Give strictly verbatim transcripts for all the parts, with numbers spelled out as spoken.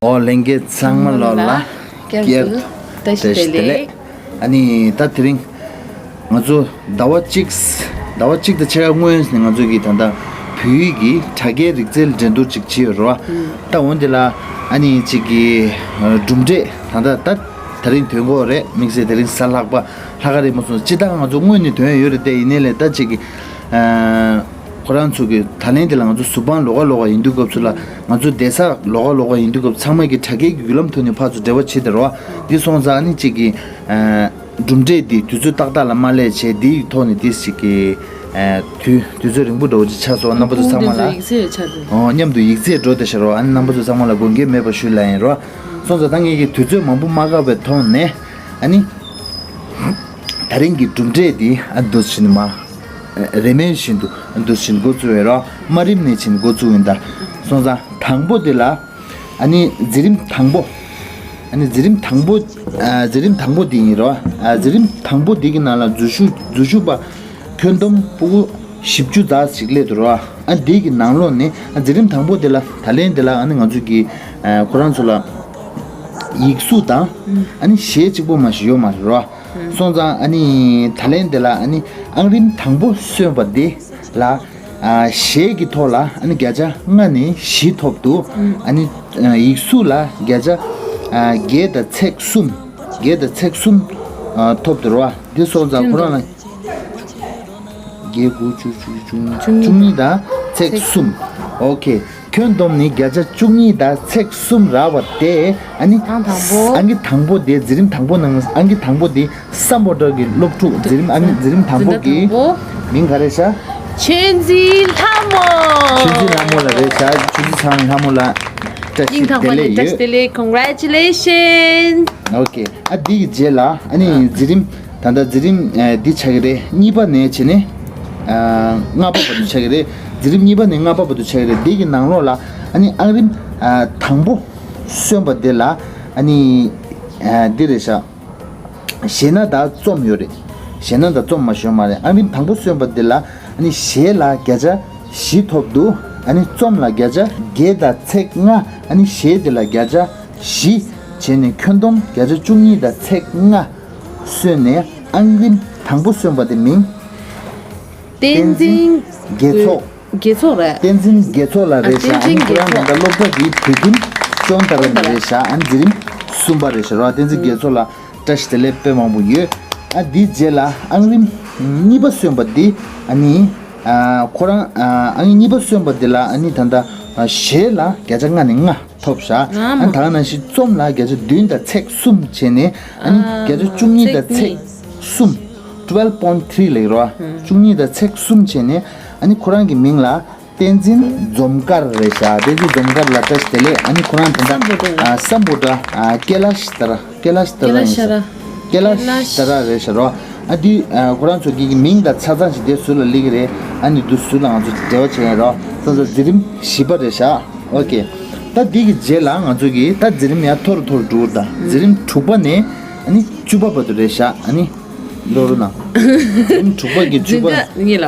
ཨོ་ལྷན་རྒྱས་ཚང་མ་ལོ་ལ་བསྐྱར་དུ་བཀྲ་ཤིས་བདེ་ལེགས། ཨ་ནི་ད་དེ་རིང་ང་ཚོ་ཟླ་བ་གཅིག་ཟླ་བ་གཅིག་དང་ཕྱེད་ཀ་སྔོན་ནས་ང་ཚོ་གིས་ད་ལྟ་བོད་ཡིག་གི་དྲ་རྒྱའི་རིག་རྩལ་འགྲན་བསྡུར་ཅིག་བྱས་ཡོད་རེད་བ། ད་འོན་ཏེ་ལ་ཨ་ནི་གཅིག་གི་གྲུབ་འབྲས་ད་ལྟ་ད་དེ་རིང་ཐོན་གྱི་ཡོད་རེད། དམིགས་བསལ་དེ་རིང་གཟའ་ལྷག་པ་ལྷག་ག་རེད་མ་སོང་། སྤྱིར་བཏང་ང་ཚོ་སྔོན་ནས་ཐོན་ཡོད་རེད་དེ། ཡིན་ནའི་ལས་ད་གཅིག་གི་ཁོ་རང་ཚོ་གི་ད་ལན་དེ་ལ་ང་ཚོ་གཟུ་དཔང་ལོགས་ཀ་ལོགས་ཀ་ཡིན་དུས་སྐབས་སུ་ལ་ང་ཚོ་བསྡད་ས་ལོགས་ཀ་ལོགས་ཀ་ཡིན་དུས་སྐབས་ཚང་མ་གི་དྲ་རྒྱའི་བརྒྱུད་ལམ་ཐོག་ནས་ཕར་ཚུར་འབྲེལ་བ་བྱེད་དེ་རོ། འདི་སོང་ཙང་ཨ་ནི་གཅིག་གི་གྲུབ་འབྲས་འདི་དུས་ཚོད་ཏག་ཏག་ལ་མ་སླེབས་བྱས། འདིའི་ཐོག་ནས་འདི་གཅིག་གི་དུས་དུས་ཚོད་རིང་པོ་འདྲ་བོ་ཅིག་ཆགས་སོང་། རྣམ་པ་ཚོ་ཚང་མ་ལ་ཡིག་ཚད་ཆགས་འདུག་ཨོ་མཉམ་དུ་ཡིག་ཚད་འགྲོ་བསྡད་ཤག་རོ། ཨ་ནི་རྣམ་པ་ཚོ་ཚང་མ་ལ་དགོངས་འགལ་མེད་པ་ཞུ་ལབ་ཡིན་རོ། སོང་ཙང་ད་ངེད་ཀྱི་དུས་ཚོད་མང་པོ་མ་བཀག་པའི་ཐོག་ནས་ཨ་ནི་ད་རིང་གི་གྲུབ་འབྲས་འདི་ཨ་འདུག་བཞིན་མ། རེ་མེད་བཞིན་དུ་འདུག་བཞིན་འགོ་བཙུགས་ཡོད་རོ། དམའ་རིམ་ནས་བཞིན་འགོ་བཙུགས་ཡིན་ད། སོང་ཙང་དང་པོ་དེ་ལ་ཨ་ནི་འཛིན་རིམ་དང་པོ། ཨ་ནི་འཛིན་རིམ་དང་པོ། ཨ་འཛིན་རིམ་དང་པོ་དེ་ཡིན་རོ། ཨ་འཛིན་རིམ་དང་པོ་དེ་གི་ནང་ལ་འཛུལ་ཞུགས་འཛུལ་ཞུགས་པ་ཁྱོན་བསྡོམས་ཕྲུ་གུ་བཞི་བཅུ་ཙམ་ཞིག་སླེབས་འདུག་རོ། ཨ་དེ་གི་ནང་ལོགས་ནས་ཨ་འཛིན་རིམ་དང་པོ་དེ་ལ་ད་ལན་དེ་ལ་ཨ་ནི་ང་ཚོ་གི་ཨ་ཁོ་རང་ཚོ་ལ་ཡིག་གཟུགས་དང་ཨ་ནི་གཞས་གཅིག་པོ་མ་ཞིག་ཡོད་མ་རེད་རོ། སོང་ཙང་ཨ་ནི་ད་ལན་དེ་ལ་ཨ་ནི་ཨང་རིམ་དང་པོ་སོན་པ་དེ་ལ་ཨ་གཞས་ཀྱི་ཐོག་ལ་ཨ་ནི་བརྒྱ་ཆ་ལྔ་ནས་བཞི་ཐོབ་འདུག་ཨ་ནི་ཨ་ཡིག་གཟུགས་ལ་བརྒྱ་ཆ་ཨ་བརྒྱད་དང་ཚེག་གསུམ། བརྒྱད་དང་ཚེག་གསུམ་ཨ་ཐོབ་འདུག་ར་བ། དེ་སོང་ཙང་ཁོ་རང་ལ་བརྒྱད་དགུ་བཅུ་བཅུ་བཅུ་གཉིས་བཅུ་གཉིས་དང་ཚེག་གསུམ། ཨོ་ཁེ། ཁྱོན་བསྡོམས་ནི་བརྒྱ་ཆ་བཅུ་གཉིས་དང་ཚེག་གསུམ་རག་པ་དེ་ཨ་ནི་ཨང་དང་པོ། ཨང་ཀི་དང་པོ་དེ་འཛིན་རིམ་དང་པོ་ནང་ཨང་ཀི་དང་པོ་དེ་སམ་བྷོ་ཊ་གི་སློབ་ཕྲུག་འཛིན་རིམ་ཨང་འཛིན་རིམ་དང་པོ་གི་འཛིན་གྲྭ་དང་པོ། མིང་ག་རེ་ཤག་ཆོས་འཛིན་ལྷ་མོ། ཆོས་འཛིན་ལྷ་མོ་ལ་རེད་ཤག་ཆོས་འཛིན་ཚང་ལྷ་མོ་ལ་བཀྲ་ཤིས་བདེ་ལེགས་ཡོད། བཀྲ་ཤིས་བདེ་ལེགས། Congratulations། ཨོ་ཁེ། ཨ་འདི་གི་རྗེས་ལ་ཨ་ནི་འཛིན་རིམ་ད་ལྟ་འཛིན་རིམ་ཨ་འདི་ཆགས་ཀྱི་རེད། གཉིས་པ་ནས་བྱས་ནས་ཨ་ལྔ་པ་བར་དུ་ཆགས་ཀྱི་རེད། འཛིན་རིམ་གཉིས་པ་ནས་ལྔ་པ་བར་དུ་ཆགས་ཀྱི་རེད། འདི་གི་ནང་ལོགས་ལ་ཨ་ནི་ཨང་རིམ་ཨ་དང་པོ་སོན་པ་དེ་ལ་ཨ་ནི་ཨ་འདི་རེད་ཤག་གཞས་སྣ་དང་རྩོམ་ཡོད་རེད། གཞས་སྣ་དང་རྩོམ་མ་ཞོན་མ་རེད། ཨང་རིམ་དང་པོ་སོན་པ་དེ་ལ་ཨ་ནི་གཞས་ལ་བརྒྱ་ཆ་བཞི་ཐོབ་འདུག་ཨ་ནི་རྩོམ་ལ་བརྒྱ་ཆ་བརྒྱད་དང་ཚེག་ལྔ། ཨ་ནི་གཞས་དེ་ལ་བརྒྱ་ཆ་བཞི་བྱས་ནས་ཁྱོན་བསྡོམས་བརྒྱ་ཆ་བཅུ་གཉིས་དང་ཚེག་ལྔ་སོན་ནས་ཨང་རིམ་དང་པོ་སོན་པ་དེ་མིང་བསྟན་འཛིན་དགེ་ཚོགས། དགེ་ཚོགས་རེད། བསྟན་འཛིན་དགེ་ཚོགས་ལ་རེད་ཤག་ཨ་ནི་ཁོ་རང་ད་ལྟ་སློབ་གྲྭ་འདིའི་བོད་ཁྱིམ་ཅོན་ཏ་ར་ནས་རེད་ཤག་ཨ་ནི་འཛིན་རིམ་གསུམ་པ་རེད་ཤག་རོ། བསྟན་འཛིན་དགེ་ཚོགས་ལ་བཀྲ་ཤིས་བདེ་ལེགས་དཔེ་མང་པོ་ཡོད། ཨ་འདིའི་རྗེས་ལ་ཨང་རིམ་གཉིས་པ་སོན་པ་འདི་ཨ་ནི་ཨ་ཁོ་རང་ཨ་ཨང་གཉིས་པ་སོན་པ་འདི་ལ་ཨ་ནི་ད་ལྟ་ཨ་གཞས་ལ་བརྒྱ་ཆ་ལྔ་ནས་ལྔ་ཐོབ་ཤག་ཨ་ནི་ད་ག་ནང་བཞིན་རྩོམ་ལ་བརྒྱ་ཆ་བདུན་དང་ཚེག་གསུམ་བྱས་ནས་ཨ་ནི་བརྒྱ་ཆ་བཅུ་གཉིས་དང་ཚེག་གསུམ། twelve point three ལེགས་རོ། བཅུ་གཉིས་དང་ཚེག་གསུམ་བྱས་ནས་ཨ་ནི་ཁོ་རང་གི་མིང་ལ་བསྟན་འཛིན་འཛོམས་དཀར་རེད་ཤག་བསྟན་འཛིན་འཛོམས་དཀར་ལ་བཀྲ་ཤིས་བདེ་ལེགས། ཨ་ནི་ཁོ་རང་དེ་འདྲ་ཨ་སམ་བྷོ་ཊ་ཨ་ཀེ་ལ་ཤ་ཏ་ར་ཀེ་ལ་ཤ་ཏ་ར་ཡིན་ས། ཀེ་ལ་ཤ་ཏ་ར་རེད་ཤག་རོ། ཨ་འདི་ཨ་ཁོ་རང་ཚོ་གི་གི་མིང་དང་ཆ་ཚང་ཞིག་དེ་ཟུར་ལ་སླེབས་ཀྱི་རེད། ཨ་ནི་འདི་ཟུར་ལ་ང་ཚོ་འབྲེལ་བ་བྱས་ཡིན་རོ། སོ་སོ་འཛིན་རིམ་བཞི་པ་རེད་ཤག་ཨོ་ཁེ། ད་འདི་གི་རྗེས་ལ་ང་ཚོ་གི་ད་འཛིན་རིམ་ཡང་མཐོ་རུ་མཐོ་རུ་འགྲོ་གི་རེད། ད་འཛིན་རིམ་དྲུག་པ་ནས་ཨ་ནི་བཅུ་པ་བར་དུ་རེད་ཤག་ཨ་ནི་ལོ་རུ་ན་འཛིན་དྲུག་པ་གི་བཅུ་པ། འཛིན་གྲྭ་གཉིས་ལ།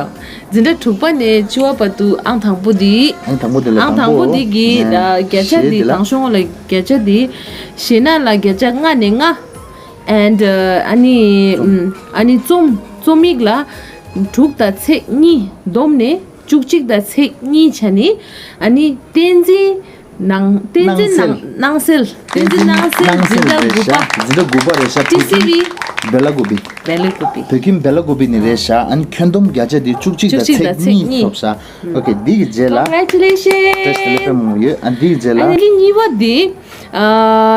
འཛིན་གྲྭ་དྲུག་པ་ནས་བཅུ་པ་བར་དུ་ཨང་དང་པོ་འདི། ཨང་དང་པོ་འདི་ལ་ཨང་དང་པོ་འདི་གི་ཨ་བརྒྱ་ཆ་འདི་གཞས་འདི་ལ། དང་ཤོང་ལ་བརྒྱ་ཆ་འདི། གཞས་སྣ་ལ་བརྒྱ་ཆ་ལྔ་ནས་ལྔ། and ཨ་ནི་ཨ་ནི་རྩོམ་རྩོམ་ཡིག་ལ་དྲུག་དང་ཚེག་གཉིས་བསྡོམས་ནས་བཅུ་གཅིག་དང་ཚེག་གཉིས་བྱས་ནས་ཨ་ནི་བསྟན་འཛིན། ནང་བསྟན་འཛིན་ནང་སྣང་སེལ། བསྟན་འཛིན་སྣང་སེལ། སྣང་སེལ་འཛིན་གྲྭ་དགུ་པ། འཛིན་གྲྭ་དགུ་པ་རེད་ཤག་ཊི་སི་ཝི། བེ་ལ་ཀུ་པི། བེ་ལ་ཀུ་པི། བོད་ཁྱིམ་བེ་ལ་ཀུ་པི་ནས་རེད་ཤག་ཨ་ནི་ཁྱོན་བསྡོམས་བརྒྱ་ཆ་དེ་བཅུ་གཅིག་དང་ཚེག་གཉིས་ཐོབ་ཤག་ཨོ་ཁེ། འདི་གི་རྗེས་ལ། Congratulations། བཀྲ་ཤིས་བདེ་ལེགས་དཔེ་མང་པོ་ཡོད། ཨ་འདི་གི་རྗེས་ལ། ཨ་ནི་གཉིས་པ་འདི། ཨ་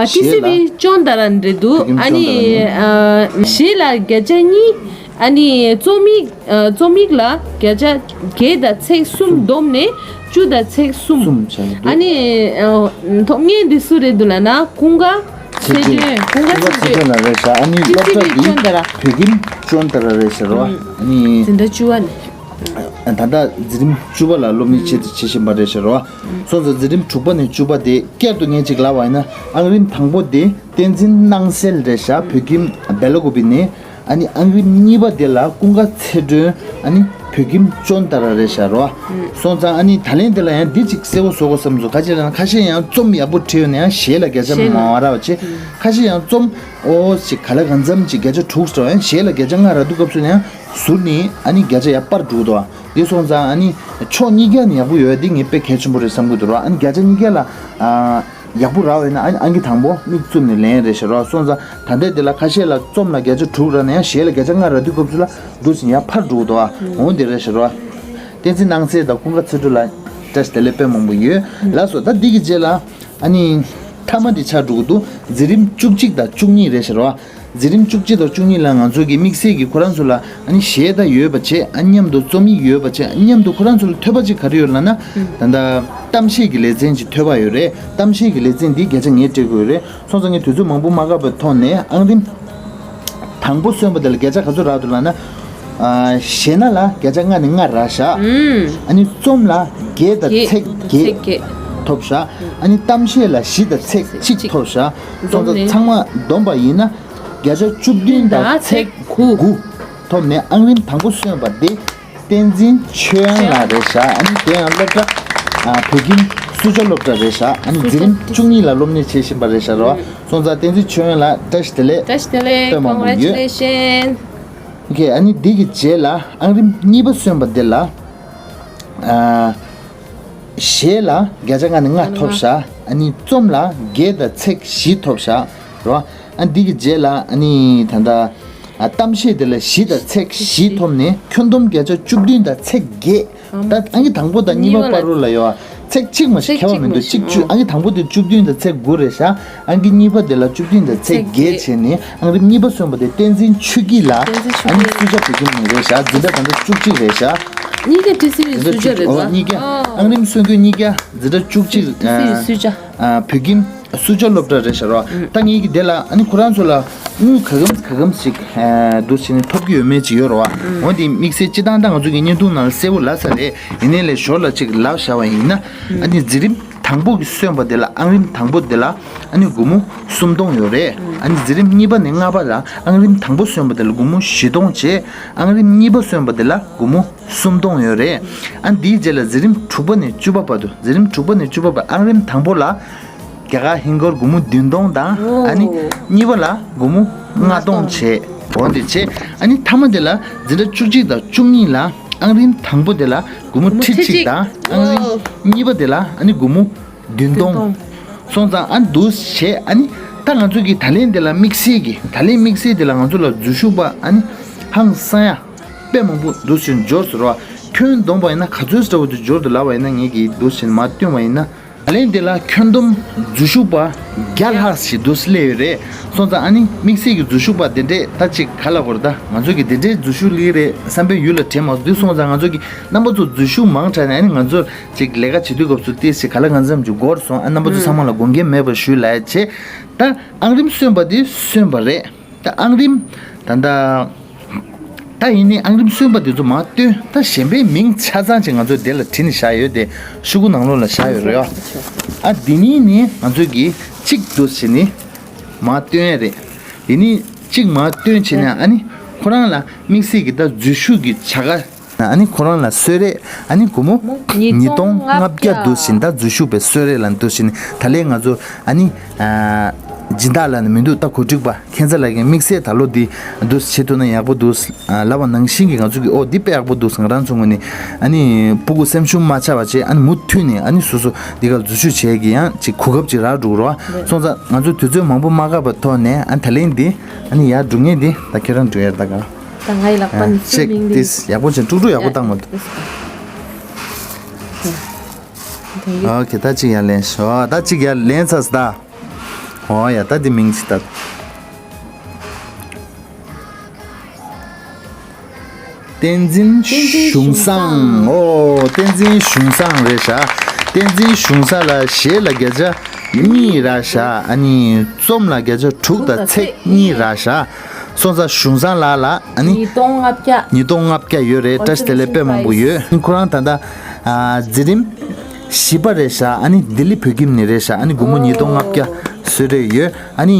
ཊི་སི་ཝི་ཅོན་ཏ་ར་འདྲེ་འདུག་ཨ་ནི་ཨ་གཞས་ལ་བརྒྱ་ཆ་གཉིས། ཨ་ནི་རྩོམ་ཡིག་ཨ་རྩོམ་ཡིག་ལ་བརྒྱ་ཆ་བརྒྱད་དང་ཚེག་གསུམ་བསྡོམས་ནས་བཅུ་དང་ཚེག་གསུམ། གསུམ་བྱས་ནས་འདུག་ཨ་ནི་ཨ་ཐོབ་མཁན་འདི་སུ་རེད་འདུག་ལབ་ན་ཀུན་དགའ་ཚེ་སྒྲོན། ཀུན་དགའ་ཚེ་སྒྲོན་ལ་རེད་ཤག་ཨ་ནི་སློབ་གྲྭ་འདི་བོད་ཁྱིམ་ཅོན་ཏ་ར་རེད་ཤག་རོ། ཨ་ནི་འཛིན་གྲྭ་བཅུ་པ་ནས། ད་ལྟ་འཛིན་རིམ་བཅུ་པ་ལ་སློབ་གཉེར་བྱེད་བྱེད་བཞིན་པ་རེད་ཤག་རོ། སོང་ཙང་འཛིན་རིམ་དྲུག་པ་ནས་བཅུ་པ་དེ་བསྐྱར་དུ་ངས་ཅིག་ལབ་པ་ཡིན་ན། ཨང་རིམ་དང་པོ་དེ་བསྟན་འཛིན་སྣང་གསལ་རེད་ཤག་བོད་ཁྱིམ་བེ་ལ་ཀུ་པི་ནས། ཨ་ནི་ཨང་རིམ་གཉིས་པ་དེ་ལ་ཀུན་དགའ་ཚེ་སྒྲོན། ཨ་ནི་ བོད་ཁྱིམ་ཅོན་ཏ་ར་རེད་ཤག་རོ། སོང་ཙང་ཨ་ནི་ད་ལན་དེ་ལ་ཡང་འདི་ཅིག་གསལ་པོ་བཟོ་དགོས་བསམ་སོང་། ག་ཅི་ལབ་ན་ཁ་ཤས་ཡང་རྩོམ་ཡག་པོ་བྲིས་ཡོད་ན་ཡང་གཞས་ལ་བརྒྱ་ཆ་མ་རག་པ་བྱས། ཁ་ཤས་ཡང་རྩོམ་ཨོ་ཅིག་ག་ལ་གང་འཚམ་ཅིག་བརྒྱ་ཆ་དྲུག་ཙམ་ཡང་གཞས་ལ་བརྒྱ་ཆ་ལྔ་རག་དུས་སྐབས་སུ་ཡང་ཟུར་ནས་ཨ་ནི་བརྒྱ་ཆ་ཡར་སྤར་འགྲོ་གི་འདུག་ཨ། དེ་སོང་ཙང་ཨ་ནི་ཕྱོགས་གཉིས་ཀ་ནས་ཡག་པོ་ཡོད་ཡ་དེ་ངས་དཔེ་གལ་ཆེན་པོ་རེད་བསམ་གྱི་འདུག་ར། ཨ་ནི་བརྒྱ་ཆ་གཉིས་ཀ་ལ་ཨ། ཡག་པོ་རག་པ་ཡིན་ན་ཨ་ཨང་ཀི་དང་པོ་མིག་བཙུམ་ནས་ལེན་རེད་ཤག་རོ། སོང་ཙང་ད་ལྟའི་འདི་ལ་ཁ་ཤས་ལ་རྩོམ་ལ་བརྒྱ་ཆ་དྲུག་རག་ན་ཡང་གཞས་ལ་བརྒྱ་ཆ་ལྔ་རག་དུས་སྐབས་སུ་ལ་འདུག་ཟིན་ཡར་འཕར་འགྲོ་གི་འདུག་ཨ། འོ་འདི་རེད་ཤག་རོ། བསྟན་འཛིན་སྣང་གསལ་དང་ཀུན་དགའ་ཚེ་སྒྲོལ་ལ་བཀྲ་ཤིས་བདེ་ལེགས་དཔེ་མང་པོ་ཡོད། ལགས་སོ། ད་འདི་གི་རྗེས་ལ་ཨ་ནི་མཐའ་མ་འདི་ཆགས་འགྲོ་གི་འདུག་འཛིན་རིམ་བཅུ་གཅིག་དང་བཅུ་གཉིས་རེད་ཤག་རོ། འཛིན་རིམ་བཅུ་གཅིག་དང་བཅུ་གཉིས་ལ་ང་ཚོ་གི་དམིགས་བསལ་གྱི་ཁོ་རང་ཚོ་ལ་ཨ་ནི་གཞས་ད་ཡོད་པ་བྱས། ཨ་མཉམ་དུ་རྩོམ་ཡིག་ཡོད་པ་བྱས། ཨ་མཉམ་དུ་ཁོ་རང་ཚོ་ལ་ཐོས་པ་ཅིག་ག་རེ་ཡོད་ལབ་ན། ད་ལྟ་གཏམ་བཤད་ཀྱི་ལེ་ཚན་ཅིག་ཐོས་པ་ཡོད་རེད། གཏམ་བཤད་ཀྱི་ལེ་ཚན་འདི་བརྒྱ་ཆ་ངས་སྤྲད་དགོས་རེད། སོང་ཙང་ངས་དུས་ཚོད་མང་པོ་མ་བཀག་པའི་ཐོག་ནས་ཨང་རིམ་དང་པོ་སོན་པ་དེ་ལ་བརྒྱ་ཆ་ག་ཚོད་རག་འདུག་ལབ་ན། ཨ་གཞས་སྣ་ལ་བརྒྱ་ཆ་ལྔ་ནས་ལྔ་རག་ཤག་ཨ་ནི་རྩོམ་ལ་བརྒྱད་དང་ཚེག་བརྒྱད་ཐོབ་ཤག་ཨ་ནི་གཏམ་བཤད་ལ་བཞི་དང་ཚེག་གཅིག་ཐོབ་ཤག་སོང་ཙང་ཚང་མ་བསྡོམས་པ་ཡིན་ན། བརྒྱ་ཆ་བཅུ་བདུན་དང་ཚེག་དགུ་ཐོབ་ནས་ཨང་རིམ་དང་པོ་སོན་པ་དེ་བསྟན་འཛིན་ཆོས་དབྱངས་ལགས་རེད་ཤག་ཨ་ནི་དེ་ཡང་སློབ་གྲྭ་ཨ་བོད་ཁྱིམ་སུ་ཇཱ་སློབ་གྲྭ་རེད་ཤག་ཨ་ནི་འཛིན་རིམ་བཅུ་གཉིས་ལ་སློབ་གཉེར་བྱེད་བཞིན་པ་རེད་ཤག་རོ། སོང་ཙང་བསྟན་འཛིན་ཆོས་དབྱངས་ལགས་བཀྲ་ཤིས་བདེ་ལེགས། བཀྲ་ཤིས་བདེ་ལེགས། དཔེ་མང་པོ་ཡོད། Congratulations། ཨོ་ཁེ། ཨ་ནི་འདི་གི་རྗེས་ལ་ཨང་རིམ་གཉིས་པ་སོན་པ་འདི་ལ་ཨ་གཞས་ལ་བརྒྱ་ཆ་ལྔ་ནས་ལྔ་ཐོབ་ཤག་ཨ་ནི་རྩོམ་ལ་བརྒྱད་དང་ཚེག་བཞི་ཐོབ་ཤག་རོ། ཨ་འདི་གི་རྗེས་ལ་ཨ་ནི་ད་ལྟ་ཨ་གཏམ་བཤད་དེ་ལ་བཞི་དང་ཚེག་བཞི་ཐོབ་ནས་ཁྱོན་བསྡོམས་བརྒྱ་ཆ་བཅུ་བདུན་དང་ཚེག་བརྒྱད། ད་ཨང་ཀི་དང་པོ་དང་གཉིས་པ་བར་རུ་ལ་ཡོད་ཨ། ཚེག་གཅིག་མ་ཞིག་ཁྱད་པར་མི་འདུག་གཅིག་བཅུ། ཨང་ཀི་དང་པོ་དེ་བཅུ་བདུན་དང་ཚེག་དགུ་རེད་ཤག་ཨང་ཀི་གཉིས་པ་དེ་ལ་བཅུ་བདུན་དང་ཚེག་བརྒྱད་བྱས་ནས་ཨང་རིམ་གཉིས་པ་སོན་པ་དེ་བསྟན་འཛིན་ཆོས་སྐྱིད་ལགས། བསྟན་འཛིན་ཆོས་སྐྱིད། ཨ་ནི་སུ་ཇཱ་བོད་ཁྱིམ་ནས་རེད་ཤག་འཛིན་གྲྭ་དང་པོ་བཅུ་གཅིག་རེད་ཤག་གཉིས་ཀ་ཊི་སི་ཝི་སུ་ཇཱ་རེད་པ། ཨོ་གཉིས་ཀ་ཨང་རིམ་སོན་མཁན་གཉིས་ཀ་འཛིན་གྲྭ་བཅུ་གཅིག་ཊི་སི་ཝི་སུ་ཇཱ། ཨ་བོད་ཁྱིམ་སུ་ཇཱ་སློབ་གྲྭ་རེད་ཤག་རོ། ད་ངེད་ཀྱི་དེ་ལ་ཨ་ནི་ཁོ་རང་ཚོ་ལ་དངུལ་ག་གམ་ག་གམ་ཞིག་ཨ་འདུག་བྱས་ནས་ཐོབ་ཀྱི་ཡོད་མེད་ཅིག་ཡོད་རེད་བ། འོ་དེ་དམིགས་བསལ་སྤྱི་བཏང་ད་ང་ཚོ་གི་བརྙན་ཐུང་ནང་ལ་གསལ་པོ་ལབ་ས་རེད། ཡིན་ནའི་ལས་ཞོར་ལ་ཅིག་ལབ་བཞག་པ་ཡིན་ན། ཨ་ནི་འཛིན་རིམ་དང་པོ་གི་སོན་པ་དེ་ལ་ཨང་རིམ་དང་པོ་དེ་ལ་ཨ་ནི་སྒོར་མོ་སུམ་སྟོང་ཡོད་རེད། ཨ་ནི་འཛིན་རིམ་གཉིས་པ་ནས་ལྔ་པ་ལ་ཨང་རིམ་དང་པོ་སོན་པ་དེ་ལ་སྒོར་མོ་བཞི་སྟོང་བྱས། ཨང་རིམ་གཉིས་པ་སོན་པ་དེ་ལ་སྒོར་མོ་སུམ་སྟོང་ཡོད་རེད། ཨ་ནི་དེའི་རྗེས་ལ་འཛིན་རིམ་དྲུག་པ་ནས་བཅུ་པ་བར་དུ། འཛིན་རིམ་དྲུག་པ་ནས་བཅུ་པ་བར། ཨང་རིམ་དང་པོ་ལ་རྒྱ་གར་ཧིན་སྒོར་སྒོར་མོ་བདུན་སྟོང་དང་། ཨ་ནི་གཉིས་པ་ལ་སྒོར་མོ་ལྔ་སྟོང་བྱས། འོ་དེ་བྱས། ཨ་ནི་མཐའ་མ་དེ་ལ་འཛིན་གྲྭ་བཅུ་གཅིག་དང་བཅུ་གཉིས་ལ་ཨང་རིམ་དང་པོ་དེ་ལ་སྒོར་མོ་ཁྲི་གཅིག་དང་། ཨང་རིམ་གཉིས་པ་དེ་ལ་ཨ་ནི་སྒོར་མོ་བདུན་སྟོང་། སོང་ཙང་ཨ་ནི་འདུག་བྱས། ཨ་ནི་ད་ང་ཚོ་གི་ད་ལན་དེ་ལ་དམིགས་བསལ་གྱི་ད་ལན་དམིགས་བསལ་དེ་ལ་ང་ཚོ་ལ་འཛུལ་ཞུགས་པ་ཨ་ནི་ཧང་སང་ཡ་དཔེ་མང་པོ་འདུག་བྱས་འབྱོར་སོང་ར། ཁྱོན་བསྡོམས་པ་ཡིན་ན་ག་ཚོད་འདྲ་བོ་དེ་འབྱོར་འདུག་ལབ་པ་ཡིན་ན། ངེད་ཀྱིས་འདུག་བྱས་མར་བཏོན་པ་ཡིན་ན། ད་ལན་དེ་ལ་ཁྱོན་བསྡོམས་འཛུལ་ཞུགས་པ་བརྒྱ་ལྷག་ཞིག་འདུག་སླེབས་ཡོད་རེད། སོང་ཙང་ཨ་ནི་དམིགས་བསལ་གྱི་འཛུལ་ཞུགས་པ་དེ་འདྲས་ད་ཅིག་ག་ལབ་དགོས་རེད། ད་ང་ཚོ་གི་དེ་འདྲས་འཛུལ་ཞུགས་སླེབས་རེད་བསམ་པའི་ཡུལ་ལ་དྲན་མ་སོང་། དེ་སོང་ཙང་ང་ཚོ་གི་རྣམ་པ་ཚོ་འཛུལ་ཞུགས་མང་དྲགས་ནས་ཨ་ནི་ང་ཚོ་ཅིག་ལས་ཀ་བྱེད་དུས་སྐབས་སུ་ཏོག་ཙམ་ག་ལ་གང་འཚམ་ཅིག་འགོར་སོང་། ཨ་རྣམ་པ་ཚོ་ཚང་མ་ལ་དགོངས་འགལ་མེད་པ་ཞུ་ལབ་ཡ་བྱས། ད་ཨང་རིམ་སོན་པ་དེ་སོན་པ་རེད། ད་ཨང་རིམ་ད་ད་ད་ཡིན་ནའི་ཨང་རིམ་སོན་པ་དེ་ཚོ་མར་བཏོན། ད་གཞན་པའི་མིང་ཆ་ཚང་ཅིག་ང་ཚོ་དེ་ལ་བྲིས་ནས་བཞག་ཡོད་དེ། ཤོག་གུ་ནང་ལོགས་ལ་བཞག་ཡོད་རེད་ཨ། ཨ་འདི་ནས་ནི་ང་ཚོ་གིས་གཅིག་འདུག་བྱས་ནས་མར་བཏོན་ཡ་རེད། འདི་ནས་གཅིག་མར་བཏོན་བྱས་ནས་ཨ་ནི་ཁོ་རང་ལ་དམིགས་བསལ་གྱི་ད་འཛུལ་ཞུགས་ཀྱི་བྱ་དགའ། ཨ་ནི་ཁོ་རང་ལ་གསོལ་རས་ཨ་ནི་སྒོར་མོ་ཉིས་སྟོང་ལྔ་བརྒྱ་འདུག་བཞིན། ད་འཛུལ་ཞུགས་པའི་གསོལ་རས་ལ་འདུག་བཞིན། ད་ལན་ང་ཚོ་ཨ་ནི་ཨ་སྦྱིན་བདག་ལ་ནི་མི་འདུག་ད་གོ་སྒྲིག་པ་ཁྱད་མཚར་ལགས་ཀྱིས་དམིགས་བསལ་ད་ལོ་འདི་འདུག་བྱེད་ཐུབ་ན་ཡག་པོ་འདུག་ལབ་པ་ནང་བཞིན་གྱི་ང་ཚོ་གི་ཨོ་འདི་དཔེ་ཡག་པོ་འདུག་ང་རང་ཚོ་ངོས་ནས་ཨ་ནི་སྤུ་གུ་སེམས་ཤུགས་མ་ཆག་པ་བྱས། ཨ་ནི་མུ་མཐུད་ནས་ཨ་ནི་སོ་སོ་འདི་གར་འཛུལ་ཞུགས་བྱེད་ཀྱི་ཡང་ཅིག་གོ་སྐབས་ཅིག་རག་འགྲོ་གི་རེད་བ། སོང་ཙང་ང་ཚོ་དུས་ཚོད་མང་པོ་མ་བཀག་པའི་ཐོག་ནས་ཨ་ད་ལན་འདི་ཨ་ནི་ཡར་འགྲོ་མཁན་འདི་ད་ཁྱེད་རང་འགྲོ་ཡ་རེད་ད་ག་ད་ང་ཡི་ལག་པ་ནས་ཅིག་ཏིས་ཡག་པོ་བྱས། དཀྲུག་དཀྲུག་ཡག་པོ་བཏང་མ་འདུག་ཨོ་ཁེ། ད་ཅིག་ཡར་ལེན་ཤོག་ད་ཅིག་ཡར་ལེན་ཚར་ད། ཨོ་ཡ། ད་འདི་མིང་ཅིག་ད། བསྟན་འཛིན་གཞུང་བཟང་། ཨོ་བསྟན་འཛིན་གཞུང་བཟང་རེད་ཤག་བསྟན་འཛིན་གཞུང་བཟང་ལ་གཞས་ལ་བརྒྱ་ཆ་གཉིས་རག་ཤག་ཨ་ནི་རྩོམ་ལ་བརྒྱ་ཆ་དྲུག་དང་ཚེག་གཉིས་རག་ཤག་སོང་ཙང་གཞུང་བཟང་ལགས་ལ་ཨ་ནི་ཉིས་སྟོང་ལྔ་བརྒྱ། ཉིས་སྟོང་ལྔ་བརྒྱ་ཡོད་རེད། བཀྲ་ཤིས་བདེ་ལེགས་དཔེ་མང་པོ་ཡོད། ཁོ་རང་ད་ལྟ་ཨ་འཛིན་རིམ་བཞི་པ་རེད་ཤག་ཨ་ནི་ལྡི་ལི་བོད་ཁྱིམ་ནས་རེད་ཤག་ཨ་ནི་སྒོར་མོ་ཉིས་སྟོང་ལྔ་བརྒྱ་གསོལ་རས་ཡོད། ཨ་ནི་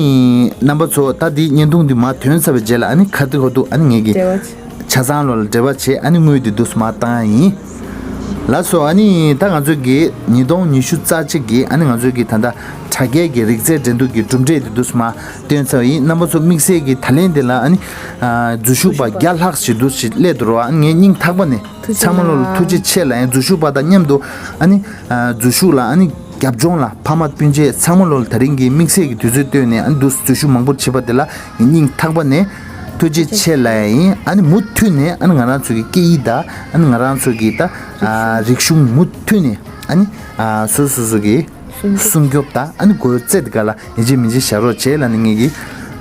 རྣམ་པ་ཚོ་ད་འདི་བརྙན་ཐུང་འདི་མར་ཐོན་ཚར་བའི་རྗེས་ལ་ཨ་ནི་ཁ་ཐུག་ཁ་ཐུག་ཨ་ནི་ངེད་ཀྱིས་འབྲེལ་བ་ ཆ་ཚང་ལོ་ལ་འབྲེལ་བ་བྱས། ཨ་ནི་དངུལ་དེ་འདུག་སེ་མར་བཏང་ཡ་ཡིན། ལགས་སོ། ཨ་ནི་ད་ང་ཚོ་གི་ཉིས་སྟོང་ཉི་ཤུ་རྩ་གཅིག་གི་ཨ་ནི་ང་ཚོ་གི་ད་ལྟ་དྲ་རྒྱའི་གི་རིག་རྩལ་འགྲན་བསྡུར་གྱི་གྲུབ་འབྲས་དེ་འདུག་སེ་མར་བཏོན་ཚར་བ་ཡིན། རྣམ་པ་ཚོ་དམིགས་བསལ་གྱི་ད་ལན་དེ་ལ་ཨ་ནི་ཨ་འཛུལ་ཞུགས་པ་བརྒྱ་ལྷག་ཞིག་འདུག་སེ་སླེབས་འདུག་རོ། ཨ་ནི་ངའི་སྙིང་ཐག་པ་ནས་ཚང་མ་ལོ་ལ་ཐུགས་རྗེ་ཆེ་ལབ་ཡ་ཡིན། འཛུལ་ཞུགས་པ་དང་མཉམ་དུ་ཨ་ནི་ཨ་འཛུལ་ཞུགས་ལ་ཨ་ནི་རྒྱབ་ལྗོངས་ལ་ཕ་མ་སྤུན་མཆེད་ཚང་མ་ལོ་ལ་ད་རིང་གི་དམིགས་བསལ་གྱི་དུས་ཚོད་བཏོན་ནས་ཨ་ནི་འདུག་སེ་འཛུལ་ཞུགས་མང་པོ་བྱེད་པ་དེ་ལ་ངའི་སྙིང་ཐག་པ་ནས་ཐུགས་རྗེ་ཆེ་ལབ་ཡ་ཡིན། ཨ་ནི་མུ་མཐུད་ནས་ཨ་ནི་ང་རང་ཚོ་གི་སྐད་ཡིག་དང་ཨ་ནི་ང་རང་ཚོ་གི་ད་ཨ་རིག་གཞུང་མུ་མཐུད་ནས་ཨ་ནི་ཨ་སོ་སོ་སོ་གི་སྲུང་སྐྱོབ་དང་ཨ་ནི་སྒོ་རྩེ་དེ་ག་ལ་ཡིན་གཅིག་མིན་གཅིག་བཞག་རོགས་བྱེད་ལབ་ནས་ངེད་ཀྱིས་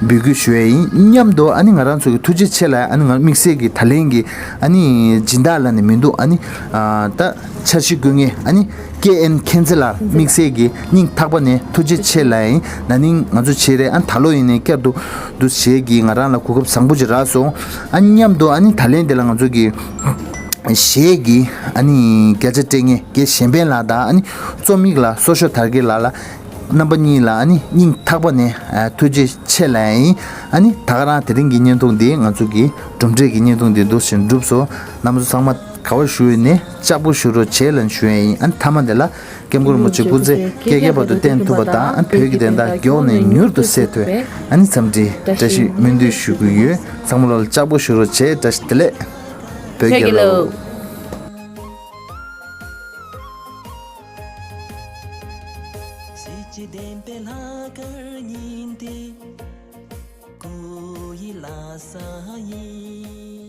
འབོད་སྐུལ་ཞུ་ཡ་ཡིན། མཉམ་དུ་ཨ་ནི་ང་རང་ཚོ་གི་ཐུགས་རྗེ་ཆེ་ལབ་ཡ། ཨ་ནི་ང་དམིགས་བསལ་གྱི་ད་ལན་གྱི་ཨ་ནི་སྦྱིན་བདག་ལབ་ནས་མི་འདུག་ཨ་ནི་ཨ་ད་འཆར་གཞི་བཀོད་མཁན་ཨ་ནི་ཀེ་ཨེན་མཁྱེན་བརྩེ་ལགས་དམིགས་བསལ་གྱི་སྙིང་ཐག་པ་ནས་ཐུགས་རྗེ་ཆེ་ལབ་ཡ་ཡིན། ན་ནིང་ང་ཚོ་བྱས་རེད། ཨ་ནི་ད་ལོ་ཡིན་ནའི་བསྐྱར་དུ་འདུག་སེ་བྱེད་ཀྱི་ང་རང་ལ་གོ་སྐབས་བཟང་པོ་ཅིག་རག་སོང་། ཨ་མཉམ་དུ་ཨ་ནི་ད་ལན་དེ་ལ་ང་ཚོ་གི་གཞས་ཀྱི་ཨ་ནི་སྐད་ཆ་སྤྲད་མཁན་རྒན་གཞན་ཕན་ལགས་དང་ཨ་ནི་རྩོམ་ཡིག་ལགས་སོ་ཤོ་དར་རྒྱས་ལགས་ལ་རྣམ་པ་གཉིས་ལ་ཨ་ནི་སྙིང་ཐག་པ་ནས་ཨ་ཐུགས་རྗེ་ཆེ་ལབ་ཡ་ཡིན། ཨ་ནི་ད་ག་རང་དེ་རིང་གི་བརྙན་ཐུང་འདི་ང་ཚོ་གི་གྲུབ་འབྲས་ཀྱི་བརྙན་ཐུང་འདི་འདུག་སེ་གྲུབ་སོང་། རྣམ་པ་ཚོ་ཚང་མ་ག་པར་བཞུགས་ཡོད་ནའི་ལྕགས་པོ་བཞུགས་རོགས་བྱེད་ལབ་ཞུ་ཡ་ཡིན། ཨ་ནི་མཐའ་མ་དེ་ལ་སྐྱབས་མགོན་རིན་པོ་ཆེ་སྐུ་ཚེ་བསྐལ་བརྒྱའི་བར་དུ་བརྟན་ཐུབ་པ་དང་། ཨ་ནི་བོད་ཀྱི་བདེན་མཐའ་མགྱོགས་ནས་མྱུར་དུ་གསལ་ཐུབ། ཨ་ནི་འཚམས་འདྲི་བཀྲ་ཤིས་སྨོན་འདུན་ཞུ་གི་ཡོད། ཚང་མ་ལོ་ལ་ལྕགས་པོ་བཞུགས་རོགས་བྱེད། བཀྲ་ཤིས་བདེ་ལེགས། བོད་རྒྱལ་ལོ། གཟི་བརྗིད་ལྡན་པའི་ལྷག་དཀར་ཉི་ཟླའི་སྐུ་ཡི་བླ་ས་ཡིན།